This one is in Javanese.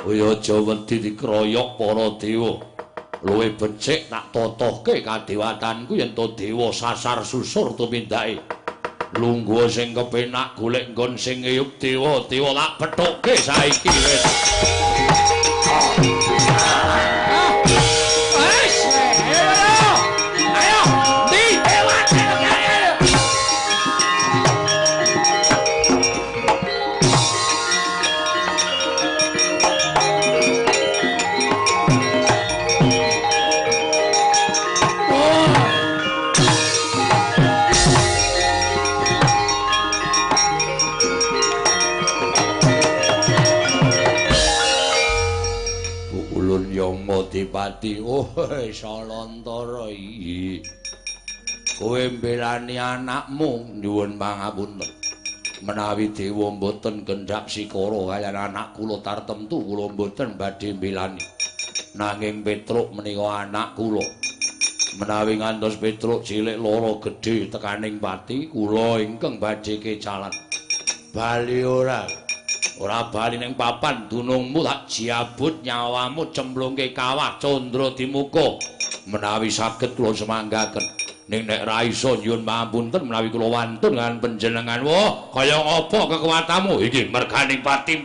Kowe aja wedi dikroyok para dewa. Luwih becik tak totohke kadewatanku yen to dewa sasar susur tumindake. Lungguh sing kepenak golek nggon sing ngeyup dewa, dewa tak pethukke saiki wis. Wis, ayo. Ayo, ndi dewane. Dipati, oh Salantara iki. Kowe mbelani anakmu, nyuwun pangapunten. Menawi dewa mboten kendhak sikara kaliyan anak kula tartemtu kula mboten badhe mbelani. Nanging Petruk menika anak kula. Menawi ngantos Petruk cilik lara gedhe tekaning pati, kula ingkang badhe kecalan. Bali ora. Ora bali ning papan dunungmu tak jiabut nyawamu cemplungke kawah candra dimuka. Menawi saged kula semanggaken. Ning nek ra iso nyuwun pangapunten menawi kula wantun kan panjenengan. Wah, kaya ngapa kekuatanmu? Iki merganing pati.